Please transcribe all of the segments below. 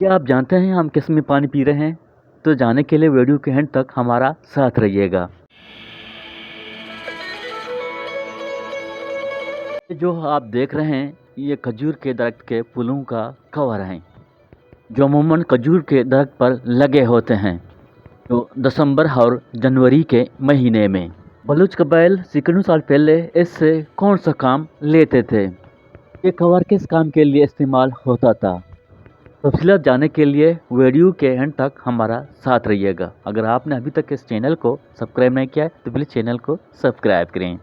क्या आप जानते हैं हम किस में पानी पी रहे हैं? तो जानने के लिए वीडियो के एंड तक हमारा साथ रहिएगा। ये जो आप देख रहे हैं, ये खजूर के दरख्त के फूलों का कवर है, जो अमूमन खजूर के दरख्त पर लगे होते हैं, जो दिसंबर और जनवरी के महीने में। बलूच कबाइल सैकड़ों साल पहले इससे कौन सा काम लेते थे? ये कवर किस काम के लिए इस्तेमाल होता था? तफसीलात जानने के लिए वीडियो के एंड तक हमारा साथ रहिएगा। अगर आपने अभी तक इस चैनल को सब्सक्राइब नहीं किया है, तो प्लीज चैनल को सब्सक्राइब करें।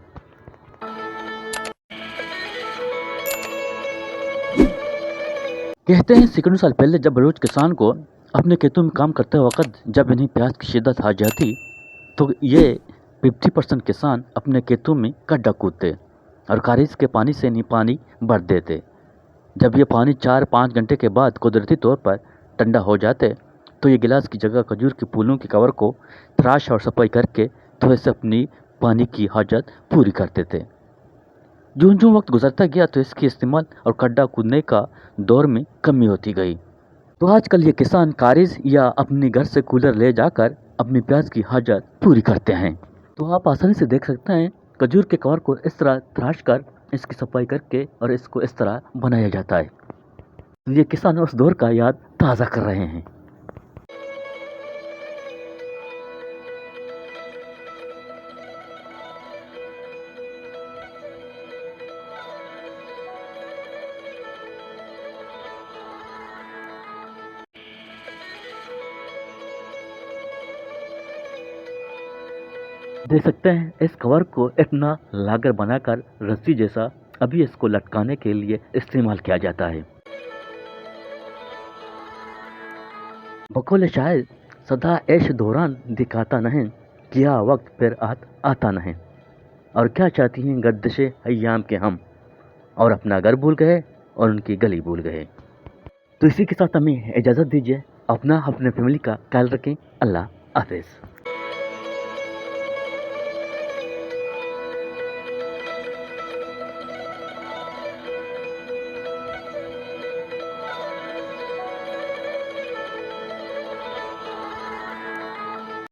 कहते हैं, सैकड़ों साल पहले जब बलूच किसान को अपने खेतों में काम करते वक्त जब इन्हें प्यास की शिद्दत आ जाती, तो ये फिफ्टी परसेंट किसान अपने खेतों में गड्ढा कूदते और कारिज के पानी से इन्हें पानी भर देते। जब ये पानी चार पाँच घंटे के बाद कुदरती तौर पर ठंडा हो जाते, तो ये गिलास की जगह खजूर के फूलों के कवर को तराश और सफाई करके थोड़े से अपनी पानी की हाजत पूरी करते थे। जूं जूं वक्त गुजरता गया, तो इसके इस्तेमाल और गड्ढा कूदने का दौर में कमी होती गई। तो आजकल ये किसान कारिज या अपने घर से कूलर ले जाकर अपनी प्यास की हाजत पूरी करते हैं। तो आप आसानी से देख सकते हैं, खजूर के कवर को इस तरह तराश कर, इसकी सफाई करके और इसको इस तरह बनाया जाता है। ये किसान उस दौर का याद ताज़ा कर रहे हैं। देख सकते हैं, इस कवर को इतना लागर बनाकर रस्सी जैसा अभी इसको लटकाने के लिए इस्तेमाल किया जाता है। बकौल शायर, सदा ऐश दौरान दिखाता नहीं, क्या वक्त फिर आत आता नहीं। और क्या चाहती हैं गर्दिश अय्याम के हम, और अपना घर भूल गए और उनकी गली भूल गए। तो इसी के साथ हमें इजाज़त दीजिए। अपना, अपने फैमिली का ख्याल रखें। अल्लाह हाफिज़।